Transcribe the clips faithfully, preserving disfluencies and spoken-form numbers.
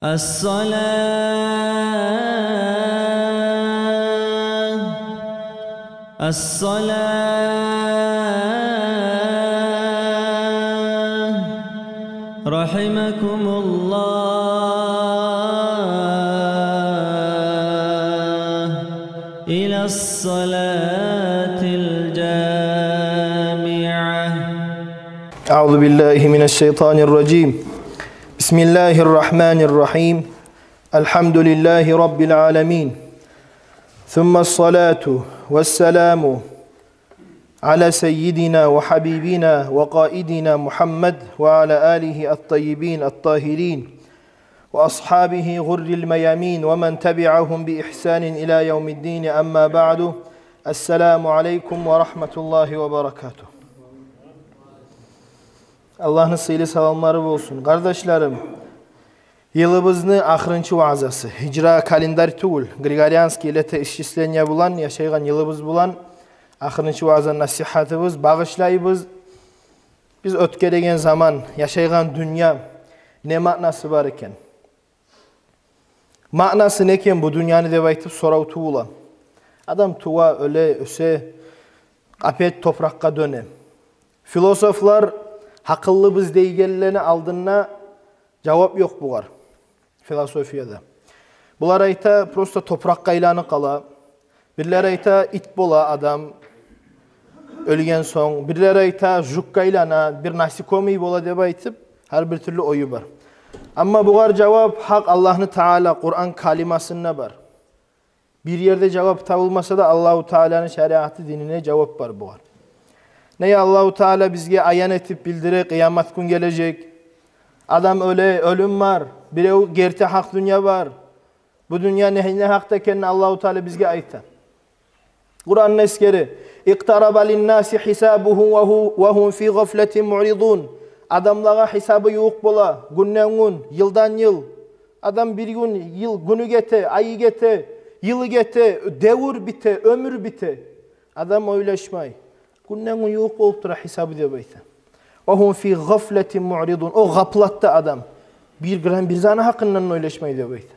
الصلاة، الصلاة، رحمكم الله، إلى الصلاة الجامعة. أعوذ بالله من الشيطان الرجيم. بسم الله الرحمن الرحيم. الحمد لله رب العالمين. ثم الصلاة والسلام على سيدنا وحبيبنا وقائدنا محمد وعلى آله الطيبين الطاهرين وأصحابه غر الميامين ومن تبعهم بإحسان إلى يوم الدين، أما بعد. السلام عليكم ورحمة الله وبركاته. Аллагьны сыйлы саламлары болсун. Къардашларым, йылыбызны ахырынчы ваазасы, гьижра календарь тюгюл, григорианский летоисчисление булан яшайгъан йылыбыз булан ахырынчы вааза насигьатыбыз, багъышлайбыз. Биз оьтгереген заман, яшайгъан дюнья не маънасы бар экен? Маънасы не экен бу дюньяны деп айтып сорав тувула. Адам тува, оьле, оьсе, опять топуракъгъа дёне. Философлар гьакъыллыбыз дейгенлени алдында жавап ёкъ бугъар философияда. Булар айта, просто топуракъгъа айланып къала. Бирлер айта, ит бола адам оьлген сонг. Бирлер айта, жукка айлана, бир насекомый бола деп айтып, гьар бир тюрлю ою бар. Амма бугъар жавап гьакъ Аллагьны Таала Къуран калимасында бар. Бир ерде жавап табылмаса да, Аллагьу Тааланы шариаты, динине жавап бар бугъар. Неге Аллагьу Таала бизге аян этип билдире, къыямат гюн гележек. Адам оьле, оьлюм бар. Бирев герти гьакъ дюнья бар. Бу дюнья не, не гьакъда экенин Аллагьу Таала бизге айта. Къуранда эсгере: اقترب للناس حسابهم وهو، وهم في غفلة معرضون. Адамлагъа гьисабы ювукъ бола, гюнден гюн, йылдан йыл. Адам бир гюн, йыл, гюню гете, айы гете, йылы гете, девюр бите, оьмюр бите. Адам ойлашмай. Гюнден гюн ювукъ болуп тура гьисабы деп айта. وهم في غفلة معرضون. О гъаплатда адам. Бир грамм бир затны гьакъындан ойлашмай деп айта.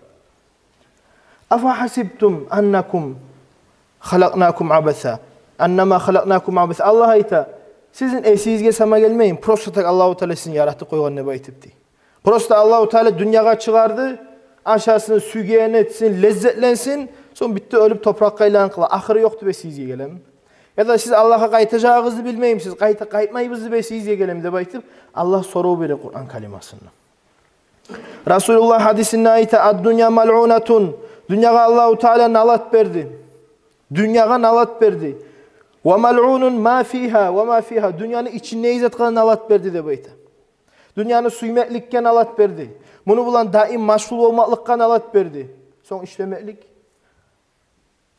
أفحسبتم أنكم خلقناكم عبثا، أنما خلقناكم عبثا. Аллагь айта, сизин эсигизге сама гелмейми, просто так Аллагьу Таала сизин яратып къойгъан деп айтып дей. Просто Аллагьу Таала дюньягъа чыгъарды, ашасын, сюйген этсин, леззетленсин, сонг битди, оьлюп топуракъгъа айланып къала, ахыры ёкъ деп эсигизге гелеми? Яда сиз Аллагьгъа къайтажагъыгъызны билмеймисиз, къайта къайтмайбыз деп эсигизге гелеми деп айтып, Аллагь сорав бере Къуран калимасында. Расулуллагь гьадисинде айта: الدنيا ملعونة. Дюньягъа Аллагьу Таала налат берди. Дюньягъа налат берди. وملعون ما فيها وما فيها. Дюньяны ичиндеги затгъа налат берди деп айта. Дюньяны сюймекликге налат берди. Муну булан даим машгъул болмакълыкъгъа налат берди. Сонг ишлемеклик,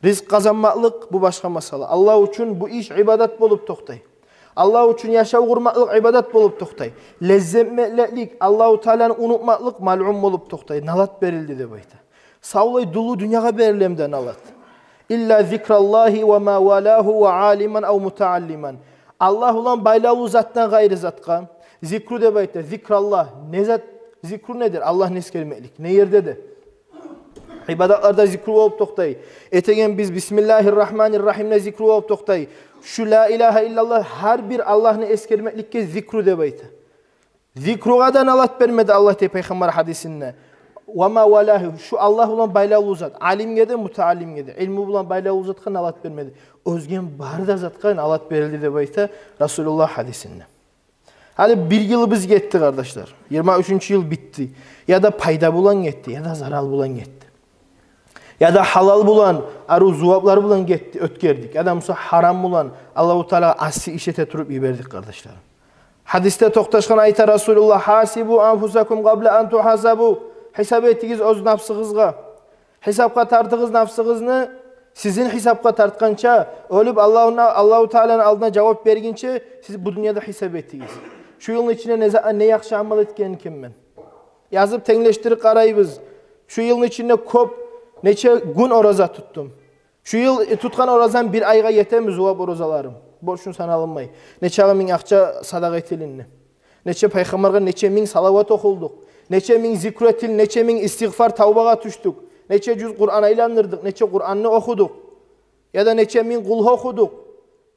ризкъ къазанмакълыкъ, бу башгъа масъала. Аллагь учун бу иш ибадат болуп токътай. Аллагь учун яшав къурмакълыкъ ибадат болуп токътай. Леззетмеклик, Аллагьу Тааланы унутмакълыкъ малъун болуп токътай. Налат берилди деп айта. Савлай дулу дюньягъа берилемди налат. إلا ذكر الله وما والاه وعالما أو متعلما. Аллагь булан байлавлу затдан къайры затгъа. Зикру деп айта. Зикраллагь. Не зат? Зикру недир? Аллагьны эсгермеклик. Не ерде де. Ибадатларда зикру болуп токътай. Этеген биз бисмиллагьир рагьманир рагьимде зикру болуп токътай. Шу ла илагьа иллаллагь гьар бир Аллагьны эсгермекликге зикру деп айта. Зикругъа да налат бермеди Аллагь дей Пайхаммар гьадисинде. وما والاه, шу Аллагь булан байлавлу зат, алимге де, мутааллимге де, илму булан байлавлу затгъа налат бермеди. Оьзге бары да затгъа налат берилди деп айта Расулуллагь гьадисинде. Гьали бир йылыбыз гетди, къардашлар. Йигирма уьчюнчю йыл битди. Яда пайда булан гетди, яда зарал булан гетди. Яда гьалал булан, арив зуваплар булан гетди, оьтгердик. Яда буса гьарам булан, Аллагьу Таалагъа асси иш эте туруп йибердик, къардашлар. Гьадисде токъташгъан, айта Расулуллагь: حاسبوا أنفسكم قبل أن تحاسبوا. Гьисап этигиз оьз напсыгъызгъа. Гьисапгъа тартыгъыз напсыгъызны, сизин гьисапгъа тартгъанча, оьлюп Аллагьуна, Аллагьу Тааланы алдына жавап бергинче, сиз бу дюньяда гьисап этигиз. Шу йылны ичинде не за-, не яхшы амал этген экенмен? Язып тенглешдирип къарайбыз. Шу йылны ичинде кёп, нече гюн ораза тутдум. Шу йыл, э, тутгъан оразам бир айгъа етеми зувап оразаларым? Борчун саналынмай. Нече минг акъча садагъа этилинди. Нече пайхаммаргъа, нече минг салават охулдукъ. Нече минг зикру этил, нече минг истигъфар, тавбагъа тюшдюк. Нече жюз Къуран айландырдыкъ, нече Къуранны охудукъ. Яда нече минг къулгьу охудукъ.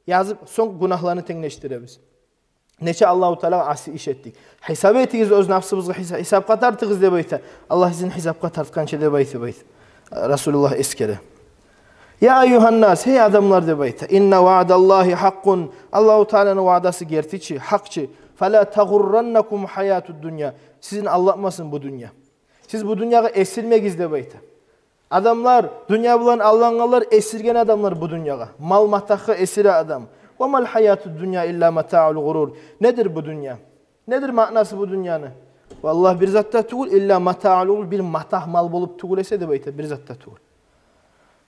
Язып, сонг гюнагьланы тенглешдиребиз. Нече Аллагьу Таалагъа асси иш этдик. Гьисап этигиз оьз напсыбызгъа, гьиса-, гьисапгъа тартыгъыз деп айта. Аллагь сизин гьисапгъа тартгъанча деп айтып айта. Расулуллагь эсгере. Я айюгьаннас, гьей адамлар деп айта. Инна ваъдаллагьи гьакъкъун. Аллагьу Тааланы ваъдасы герти чи, гьакъ чы. Фала тагъурраннакум гьаятуд дунья. Сизин алдатмасын бу дюнья. Сиз бу дюньягъа эсирмегиз деп айта. Адамлар, дюнья булан алдангъанлар, эсирген адамлар бу дюньягъа. Мал-матагьгъа эсире адам. Ва мал гьаятуд дунья илла матаъул гъурур. Недир бу дюнья? Недир маънасы бу дюньяны? Валлагь, бир зат да тюгюл, илла матаъул гъурур, бир матагь мал болуп тюгюл эсе деп айта, бир зат да тюгюл.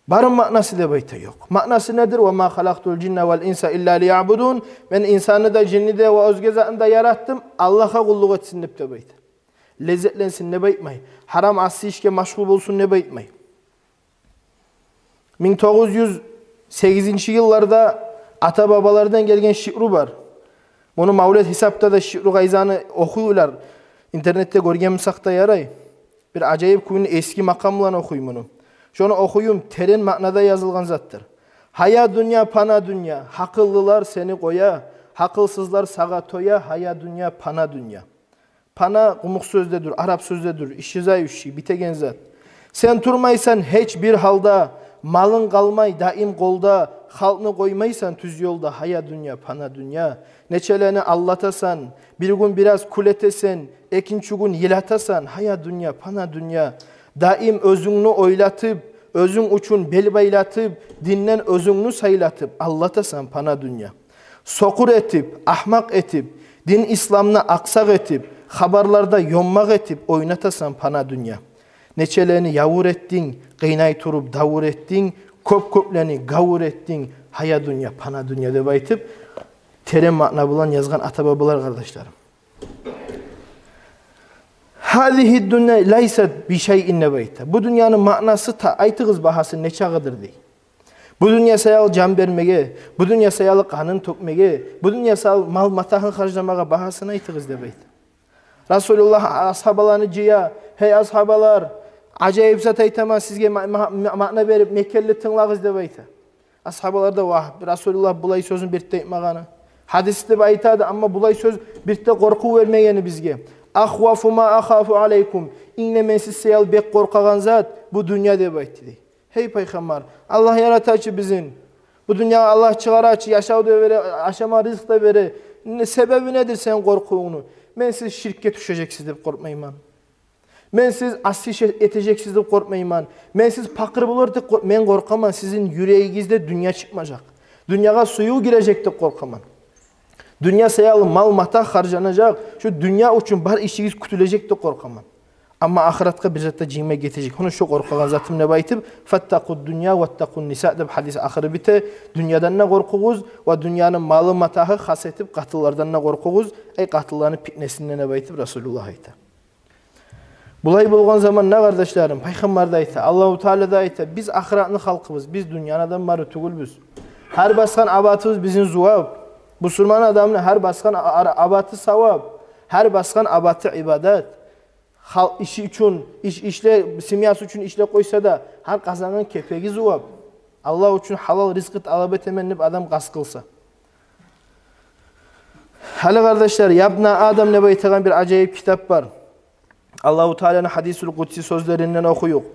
Барын маънасы деп айта, ёкъ. Маънасы недир? Ва ма халакътул жинна вал инса илла лиябудун. Мен инсанны да, жинни де ва оьзге затны да яратдым, Аллагьгъа къуллукъ этсин деп, деп айта. Леззетленсин деп айтмай. Гьарам, асси ишге машгъул болсун деп айтмай. Минг тогъуз юз сегизинчи йылларда ата-бабалардан гелген шиъру бар. Муну мавлет гьисапда да шиъру гъайзаны охуйлар. Интернетде гёрген бусакъ да ярай. Бир ажайып кюйню, эски макъам булан охуй муну. Шону охуюм, терен маънада язылгъан затдыр. Гьая дюнья, пана дюнья, гьакъыллылар сени къоя, гьакъылсызлар сагъа тоя, гьая дюнья, пана дюнья. Пана къумукъ сёздедир, арап сёздедир, исчезающий, битеген зат. Сен турмайсан гьеч бир гьалда, малынг къалмай даим къолда, халкъны къоймайсан тюз ёлда, гьая дюнья, пана дюнья. Нечелени алдатасан, бир гюн бираз кюл этесен, экинчи гюн йылатасан, гьая дюнья, пана дюнья. Даим оьзюнгню ойлатып, оьзюнг учун бел байлатып, динден оьзюнгню сайлатып, алдатасан, пана дюнья. Сокъур этип, агьмакъ этип, дин исламны акъсакъ этип, хабарларда ёммакъ этип, ойнатасан, пана дюнья. Нечелени явур этдинг, къыйнай туруп давур этдинг, кёп-кёплени гавур этдинг, гьая дюнья, пана дюнья деп айтып, терен маъна булан язгъан ата-бабалар, къардашларым. Гьазигьи ддунья лайсат бишайин деп айта. Бу дюньяны маънасы та-, айтыгъыз, багьасы нечакъыдыр дей. Бу дюнья саялы жан бермеге, бу дюнья саялы къанын тёкмеге, бу дюнья саялы мал-матагьын харжламагъа багьасын айтыгъыз деп айта. Расулуллагь асгьабаланы жыя: «Гьей асгьабалар, ажайып зат айтаман сизге, ма-, ма-, ма-, маъна берип, мекенли тынглагъыз», – деп айта. Асгьабалар да: «Вагь, Расулуллагь булай сёзню бирт де айтмагъаны. Гьадис деп айтады, амма булай сёз бирт де къоркъув бермегени бизге». «Ахвафу ма ахафу алайкум. Инг де мен сиз саялы бек къоркъагъан зат бу дюнья», – деп айтды дей. «Гьей пайхаммар, Аллагь яратачы бизин. Бу дюньягъа Аллагь чыгъарачы, яшав да бере, ашама ризкъ да бере. Не, себеби недир сени къоркъувунгну?» «Мен сиз ширкге тюшежексиз деп къоркъмайман. Мен сиз асси иш этежексиз деп къоркъмайман. Мен сиз пакъыр болар деп къор-, мен къоркъаман, сизин юрегигизде дюнья чыкъмажакъ. Дюньягъа сююв гирежек деп къоркъаман. Дюнья саялы мал-матагь харжланажакъ, шу дюнья учун бар ишигиз кютюлежек деп къоркъаман. Амма ахыратгъа бир зат да жыймай гетежек. Ону шу къоркъагъан затым», – деп айтып, «Фаттакъуд дюнья ваттакъун ниса», – деп гьадис ахыры бите. Дюньядан да къоркъугъуз ва дюньяны малы-матагьы, хас этип къатынлардан да къоркъугъуз, ай къатынланы питнесинден, деп айтып Расулуллагь айта. Булай болгъан заманда, къардашларым, пайхаммар да айта, Аллагьу Таала да айта: «Биз ахыратны халкъыбыз, биз дюньяны адамлары тюгюлбюз. Гьар басгъан абатыбыз бизин зувап. Бусурман адамны гьар басгъан а-, ара-, абаты савап, гьар басгъан абаты ибадат. Хал-, иши учун, иш, ишле, семьясы учун ишлеп къойса да, гьар къазангъан кепеги зувап. Аллагь учун гьалал ризкъы талап этемен деп адам къаст къылса». Гьали, къардашлар, «Ябна Адам» деп айтагъан бир ажайып китап бар. Аллагьу Тааланы гьадисул къудси сёзлеринден охуюкъ.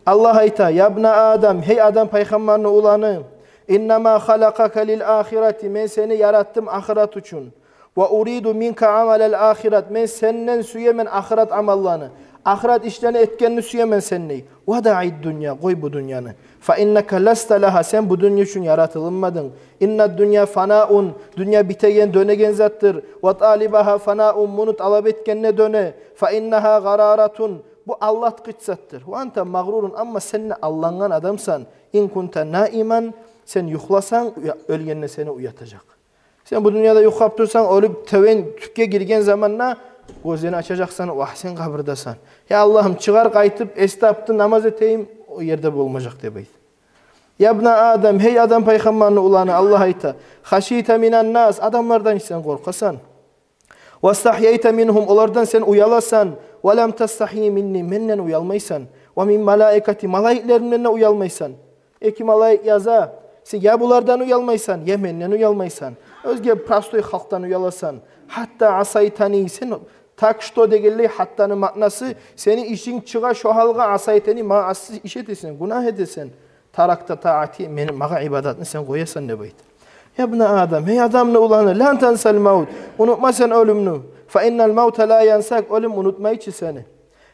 Аллагь айта: «Ябна Адам, гьей Адам пайхаммарны уланы, иннама халакъака лил ахирати, мен сени яратдым ахырат учун. Ва уриду минка амалал ахират, мен сенден сюемен ахырат амалланы. Ахырат ишлени этгенни сюемен сендей. Ва даъид дюнья, къой бу дюньяны. Фа иннака ласта лагьа, сен бу дюнья учун яратылынмадынг. Иннад дюнья фанаун, дюнья битеген, дёнеген затдыр. Ва талибагьа фанаун, муну талап этген де дёне. Фа иннагьа гъараратун, бу алдатгъыч затдыр. Ва анта магърурун, амма сен де алдангъан адамсан. Ин кунта наиман, сен юхласанг, уя-, оьлгенде сени уятажакъ. Сен бу дюньяда юхлап турсанг, оьлюп тёбен тюпге гирген заманда гёзлени ачажакъсан, вагь, сен къабурдасан. Я Аллагьым, чыгъар къайтып, эс тапдым, намаз этейим, о ерде болмажакъ», – деп айта. «Ябна Адам, гьей Адам пайхаммарны уланы», – Аллагь айта, – «хашита минан нас, адамлардан сен къоркъасан. Вастагьйайта мингьум, олардан сен уяласан. Ва лам тастагьйи минни, менден уялмайсан. Ва мин малаикати, малайиклеримден де уялмайсан. Эки малайик яза, сен я булардан уялмайсан, я менден уялмайсан. Оьзге простой халкъдан уяласан. Гьатта асайтани, сен так что дегенлей, гьаттаны маънасы, сени ишинг чыгъа шо гьалгъа, асайтани, магъа асси иш этесен, гюнагь этесен. Таракта таати, мени, магъа ибадатны сен къоясан деп айта. Я бна Адам, гьей адамны уланы, ла тансал мавт, унутма сен оьлюмню. Фа иннал мавта ла янсак, оьлюм унутмай чы сени.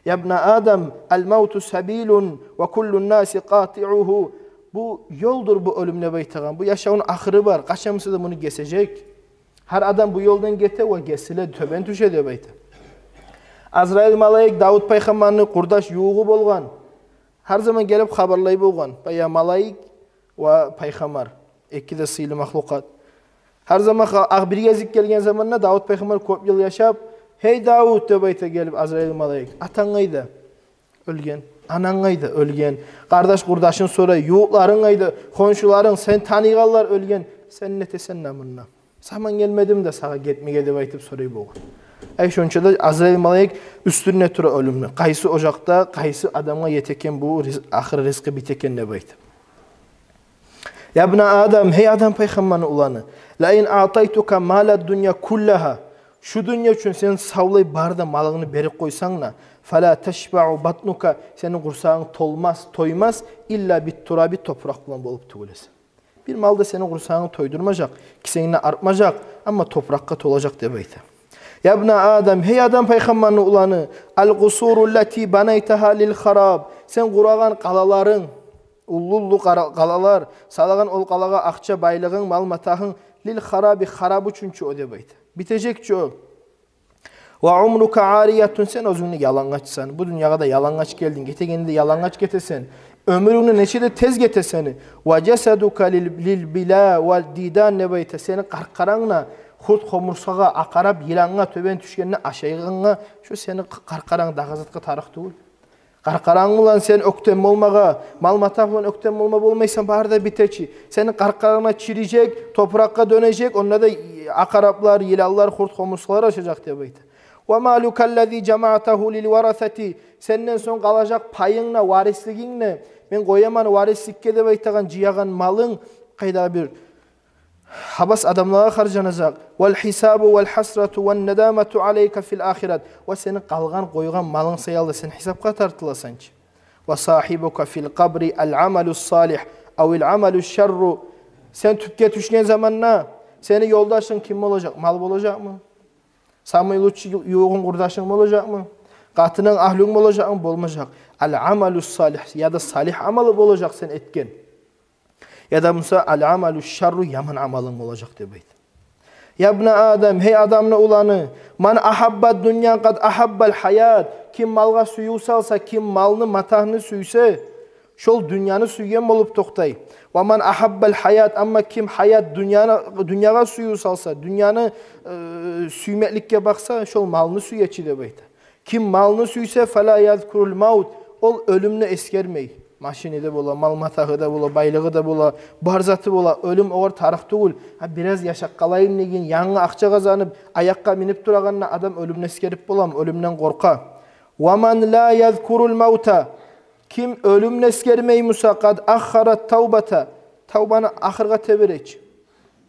Я бна Адам, ал мавту сабилун ва куллун наси къатиугьу. Бу ёлдур бу оьлюм деп айтагъан. Бу яшавну ахыры бар, къачан буса да муну гесежек. Гьар адам бу ёлдан гете ва гесиле, тёбен тюше деп айта. Азрайыл малайик Давут пайхаммарны къурдаш, ювугъу болгъан. Гьар заман гелип хабарлай болгъан. Бая малайик ва пайхаммар. Эки де сыйлы махлукъат. Гьар заман ха-, агъ, бир гезик гелген заманда Давут пайхаммар кёп йыл яшап, гьей Давут деп айта гелип Азрайыл малайик. Атанг къайда? Оьлген. Ананг къайда? Оьлген. Къардаш-къурдашынг сорай, ювукъларынг къайда? Хоншуларынг, сен таныйгъанлар оьлген. Сен не этесен намунда? Заман гелмедими де сагъа гетмеге деп айтып сорай болгъан. Ай, шонча да Азрайыл малайик уьстюнде тура оьлюмню. Къайсы ожакъда, къайсы адамгъа ете экен бу риз-, ахыр ризкъы бите экен деп айтып. Я бна Адам, гьей Адам пайхаммарны уланы, ла ин аътайтука мала дунья куллагьа, шу дунья учун сен савлай бары да малынгны берип къойсанг да, фала ташбау батнука, сени къурсагъынг толмас, тоймас, илла бит тураби, топуракъ булан болуп тюгюл эсе. Бир мал да сени къурсагъынгны тойдурмажакъ, кисенгни артмажакъ, амма топуракъгъа толажакъ деп айта. Я бна Адам, гьей Адам пайхаммарны уланы, ал къусуру ллати банайтагьа лил хараб, сен къурагъан къалаларынг, уллу-уллу къара-, къалалар, салагъан ол къалагъа акъча, байлыгъынг, мал-матагьынг, лил хараби, хараб учун чу о деп айта. Битежек чи о. Ва умрука ариятун, сен оьзюнг де ялангач сен. Бу дуньягъа да ялангач гелдинг, гетегенде де ялангач гетесен. Оьмюрюнг де нече де тез гете сени. Ва жасадука лил, лил била ва дидан деп айта. Сени къаркъаранг да хурт-хомурсгъагъа, акъарап, йылангъа, тёбен тюшгенде ашайгъангъа, шо сени къ-, къаркъаранг, дагъы затгъа тарыкъ тюгюл. Къаркъаранг булан сен оьктем болмагъа, мал-матагь булан оьктем болма болмайсан, бары да бите чи. Сени къаркъаранг да чирижек, топуракъгъа дёнежек, онда да акъараплар, йыланлар, хурт-хомурсгъалар ашажакъ деп айта. Ва малука ллази жамаътагьу лил варасати, сенден сонг къалажакъ пайынг да, варислигинг де, мен къояман варисликге деп айтагъан жыягъан малынг, къайдагъы бир гьабас адамлагъа харжанажакъ. Вал гьисабу вал гьасрату ван надамату алайка фил ахират. Ва сени къалгъан, къойгъан малынг саялы да сен гьисапгъа тартыласан чы. Ва сагьибука фил къабри ал амалу ссалигь авил амалу шшарру. Сен тюпге тюшген заманда сени ёлдашынг ким болажакъ? Мал болажакъмы? Самый лучший ю-, ювугъунг, къурдашынг болажакъмы? Къатынынг, агьлюнг болажакъмы? Болмажакъ. Ал амалу ссалигь, яда салигь амалы болажакъ сен этген. Яда буса ал амалу шшарру, яман амалынг болажакъ деп айта. Я бна Адам, гьей адамны уланы, ман агьабба ддунья къад агьаббал гьаят. Ким малгъа сююв салса, ким малны, матагьны сюйсе, шол дюньяны сюйген болуп токътай. Ва ман агьаббал гьаят, амма ким гьаят, дюньяны, дюньягъа сююв салса, дюньяны, э, сюймекликге бакъса, шол малны сюе чи деп айта. Ким малны сюйсе, фала язкурул мавт, ол оьлюмню эсгермей. Машини де бола, мал-матагьы да бола, байлыгъы да бола, бар заты бола, оьлюм огъар тарыкъ тюгюл. Гьа, бираз яшап къалайым деген, янгы акъча къазанып, аякъгъа минип турагъанда адам оьлюмню эсгерип боламы? Оьлюмден къоркъа. Ва ман ла язкурул мавта, ким оьлюмню эсгермей буса, къад аххара тавбата, тавбаны ахыргъа теберей чи.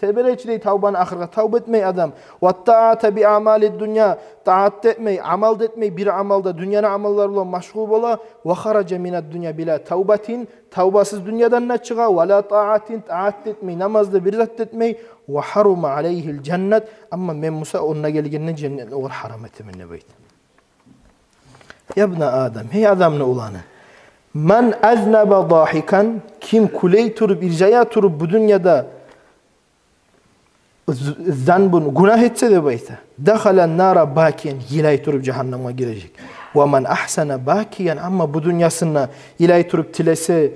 Теберей чи дей тавбаны ахыргъа, тавба этмей адам. Ва ттаата би амали ддунья, таат да этмей, амал да этмей, бир амал да, дюньяны амаллары булан машгъул бола. Ва хаража мина ддунья била тавбатин, тавбасыз дюньядан да чыгъа. Ва ла таатин, таат да этмей, намаз да, бир зат да этмей. Ва гьарума алайгьил жаннат, амма мен буса онда гелгенде женнетни огъар гьарам этемен деп айта. Я бна Адам, гьей адамны уланы. Ман азнаба дагьикан, ким кюлей туруп, иржая туруп бу дюньяда з-, занбун, гюнагь этсе деп айта. Дахалан нара бакиян, йылай туруп жагьаннамгъа гирежек. Ва ман агьсана бакиян, амма бу дюньясында йылай туруп тилесе,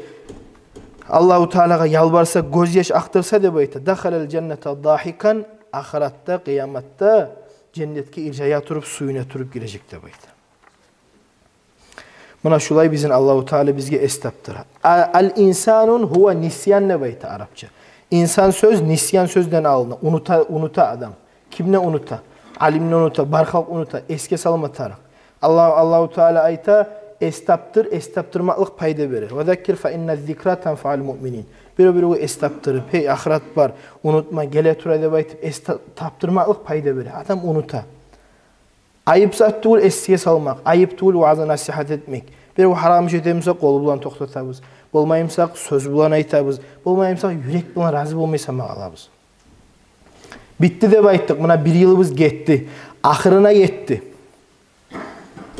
Аллагьу Таалагъа ялбарса, гёзьяш акътарса деп айта. Дахалал жанната дагьикан, ахыратда, къыяматда женнетге иржая туруп, сююне туруп гирежек деп айта. Муна шулай бизин Аллагьу Таала бизге эс тапдыра. А-, ал инсанун гьува нисян деп айта арапча. Инсан сёз нисян сёзден алына. Унута, унута адам. Ким не унута? Алимни унута, бар халкъ унута, эсге салма тарыкъ. Аллагь, Аллагьу Таала айта: «Эс тапдыр, эс тапдырмакълыкъ пайда бере». «Ва заккир фа инна зикра танфаул муъминин». Бирев-биревге эс тапдырып: «Гьей, ахырат бар, унутма, геле тура», – деп айтып, эс та-, тапдырмакълыкъ пайда бере. Адам унута. Айып зат тюгюл эсге салмакъ, айып тюгюл ваъза-насигьат этмек. Бирев гьарам иш этемиса, къол булан токътатабыз. Болмаймыса, сёз булан айтабыз. Болмаймыса, юрек булан рази болмай салмакъ алабыз. Битди деп айтдыкъ, муна бир йылыбыз гетди. Ахырына етди.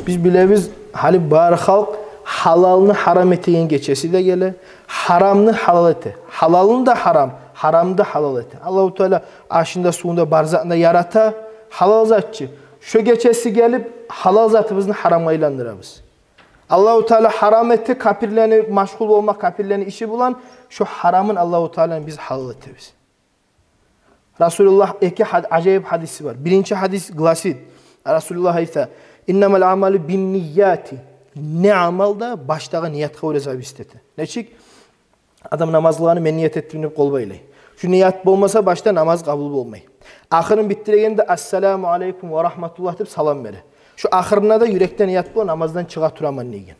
Биз билебиз, гьали бар халкъ гьалалны гьарам этеген гечеси де геле, гьарамны гьалал эте. Гьалалны да гьарам, гьарамны да гьалал эте. Аллагьу Таала ашын да, сувун да, бар затны да ярата, гьалал зат чы. Шо гечеси гелип, гьалал затыбызны гьарамгъа айландырабыз. Аллагьу Таала гьарам эте капирлени, машгъул болмакъ капирлени иши булан, шо гьарамын Аллагьу Тааланы биз гьалал этебиз. Расулуллагь, эки гьад-, ажайып гьадиси бар. Биринчи гьадис гласит, Расулуллагь айта: «Иннамал аъмалу биннияти». Не амал да баштагъы ниятгъа гёре зависит эте. Нечик? Адам намаз къылгъаны «мен ният этдим» деп къол байлай. Шу ният болмаса, башда намаз къабул болмай. Ахырын битдирегенде «Ассаламу алейкум ва рагьматуллагь» деп салам бере. Шу ахырында да юрекде ният бола, намаздан чыгъа тураман деген.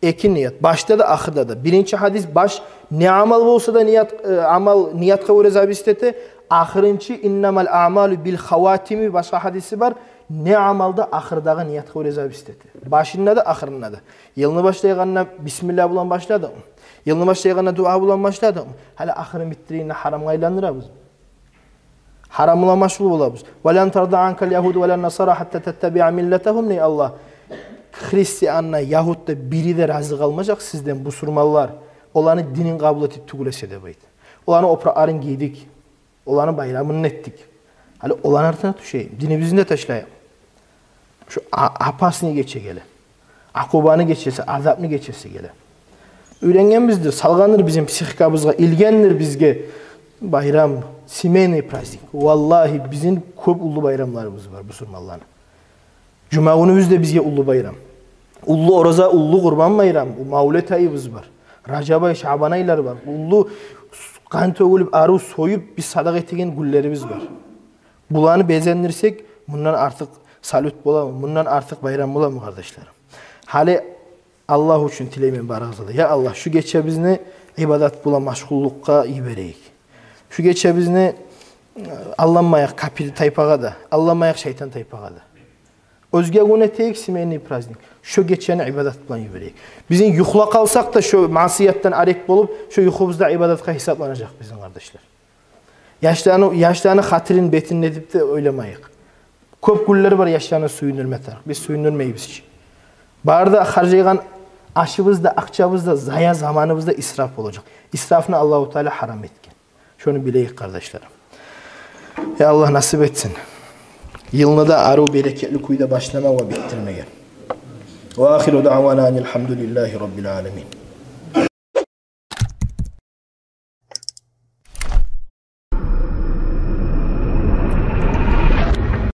Эки ният, башда да, ахырда да. Биринчи гьадис баш, не амал болса да ният, э, амал ниятгъа гёре зависит эте. Ахырынчы «иннамал аъмалу бил хаватими», башгъа гьадиси бар. Не амал да ахырдагъы ниятгъа гёре зависит эте. Башында да, ахырында да. Йылны башлайгъанда бисмилла булан башладыкъмы? Йылны башлайгъанда дуа булан башладыкъмы? Гьали ахырын битдирегенде гьарамгъа айландырабыз. Гьарам булан машгъул болабыз. «Ва лан тарда анкал ягьуду ва лан насара гьатта таттабиа миллатагьум», – дей Аллагь. Христиан да, ягьут да, бири де рази къалмажакъ сизден, бусурманлар, оланы динин къабул этип тюгюл эсе, деп айта. Оланы опуракъларын гийдик, оланы байрамын этдик. Гьали оланы артына тюшейик, динибизни де ташлайыкъ. Шу а-, опасный гече геле. Акъубаны гечеси, азапны гечеси геле. Уьйренгенбиздир, салгъандыр бизин психикабызгъа, илгендир бизге байрам, семейный праздник. Валлагьи, бизин кёп уллу байрамларыбыз бар бусурманланы. Жума гюнюбюз де бизге уллу байрам. Уллу ораза, уллу Къурбан байрам, мавлет айыбыз бар. Ражаб ай, Шаъбан айлар бар. Уллу къан тёгюлюп, арив союп, биз садагъа этеген гюнлерибиз бар. Буланы безендирсек, мундан артыкъ салют боламы? Мундан артыкъ байрам боламы, къардашларым? Гьали Аллагь учун тилеймен барыгъызгъа да. Я Аллагь, шу гечебизни ибадат булан машгъуллукъгъа йиберейик. Шу гечебизни, э, алданмайыкъ капир тайпагъа да, алданмайыкъ шайтан тайпагъа да. Оьзге гюн этейик, семейный праздник. Шу гечени ибадат булан йиберейик. Бизин юхлап къалсакъ да, шу маъсиятдан арек болуп, шу юхубуз да ибадатгъа гьисапланажакъ бизин, къардашлар. Яшланы, яшланы хатирин, бетин этип де ойламайыкъ. Кёп гюнлер бар яшланы сююндюрме тарыкъ. Биз сююндюрмейбиз чи. Бары да харжайгъан ашыбыз да, акъчабыз да зая, заманыбыз да исраф болажакъ. Исрафны Аллагьу Таала гьарам этген. Шону билейик, къардашларым. Я Аллагь насип этсин йылны да арив, берекетли кюйде башламагъа ва битдирмеге. Ва ахиру даъвана анил гьамдулиллагьи раббил аламин.